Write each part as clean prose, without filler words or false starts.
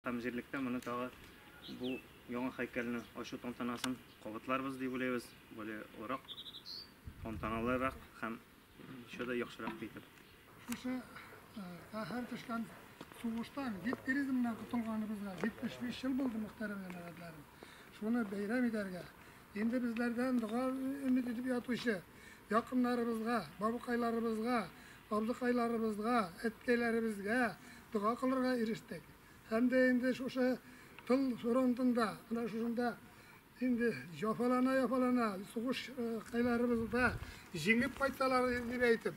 Һәм җирлектә моны тагы бу яңа һәйкәлне ачу тантанасын кабатларбыз дип уйлыйбыз. Более олырак, тантаналырак һәм еще да яхшырак итеп. Шушы каһәр төшкән сугыштан, гитлеризмнан котылганыбызга 75 ел булды, мөхтәрәм җәмәгатьләрем. Шуны бәйрәм итәргә, инде безләрдән дога өмет итеп ятучы якыннарыбызга, бабыкайларыбызга, абзыкайларыбызга, әткәйләребезгә дога кылырга ирештек. Һәм дә инде шушы тыл фронтында, менә шушында инде җафалана-яфалана сугыш кайларыбызда җиңеп кайтсалар дип әйтеп,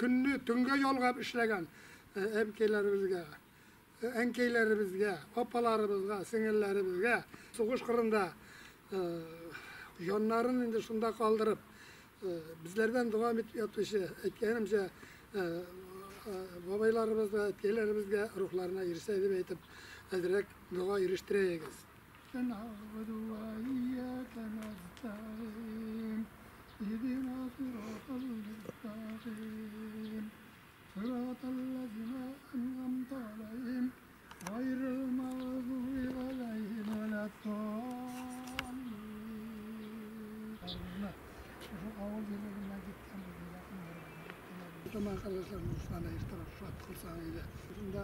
көнне төнгә ялгап эшләгән әбкәйләребезгә, әнкәйләребезгә, апаларыбызга, сеңелләребезгә сугыш кырында җаннарын инде шунда калдырып, безләрдән дога итеп ятучы, әйткәнемчә, бабайларыбызга, әткәйләребезгә рухларына ирешсә дип әйтеп, әзрәк дога ирештерәегез. نعبد وإياك نستعين اهدنا صراط المستقيم صراط الذين أنعمت عليهم غير المغضوب عليهم ولا الضالين. Шушы авыл җирлегеннән киткән Руслана иртәрәк шат кылсаң иде. Шунда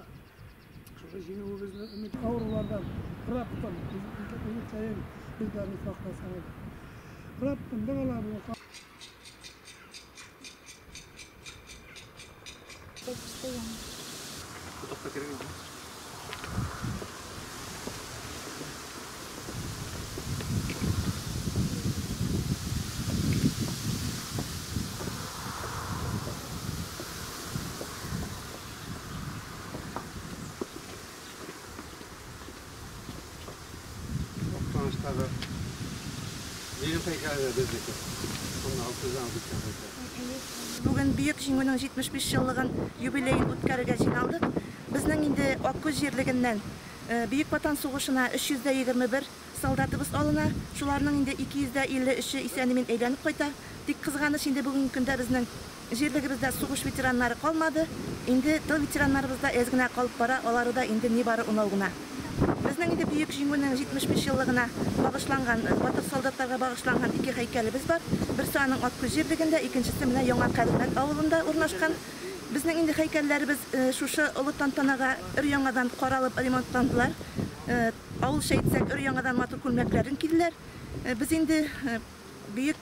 шушы җиңүебезне өмет авырулардан Раббым, үзекәем безләрне сакласаң иде. Раббым, догаларны Такта кирәк иде. Актаныштагы Ленин һәйкәле дә безнеке. Шунда 600 дан киткән һәйкәл. Бүген Бөек Җиңүнең 75 еллыгын юбилеен үткәрергә җыйналдык. Безнең инде Аккүз җирлегеннән Бөек Ватан сугышына 321 солдатыбыз алына. Шуларның инде 253-е исән-имин әйләнеп кайта. Тик кызганыч, инде бүгенге көндә безнең җирлегебездә сугыш ветераннары калмады. Инде тыл ветераннарыбыз да әз генә калып бара, алары да инде нибары унау гына. Безнең инде Бөек Җиңүнең 75 еллыгына багышланган, батыр солдатларга багышланган ике һәйкәлебез бар. Берсе аның Аккүз җирлегендә, икенчесе менә Яңа Каримәт авылында урнашкан. Безнең инде һәйкәлләребез шушы олы тантанага өр-яңадан каралып ремонтландылар. Авылча әйтсәк, өр-яңадан матур күлмәкләрен киделәр. Без инде Бөек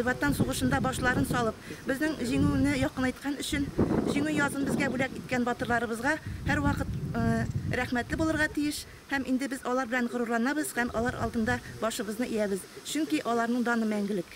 Ватан сугышында башларын салып, безнең җиңүне якынайткан өчен, җиңү язын безгә бүләк иткән батырларыбызга һәрвакыт рәхмәтле булырга тиеш. Һәм инде без алар белән горурланабыз һәм алар алдында башыбызны иябез. Чөнки аларның даны мәңгелек.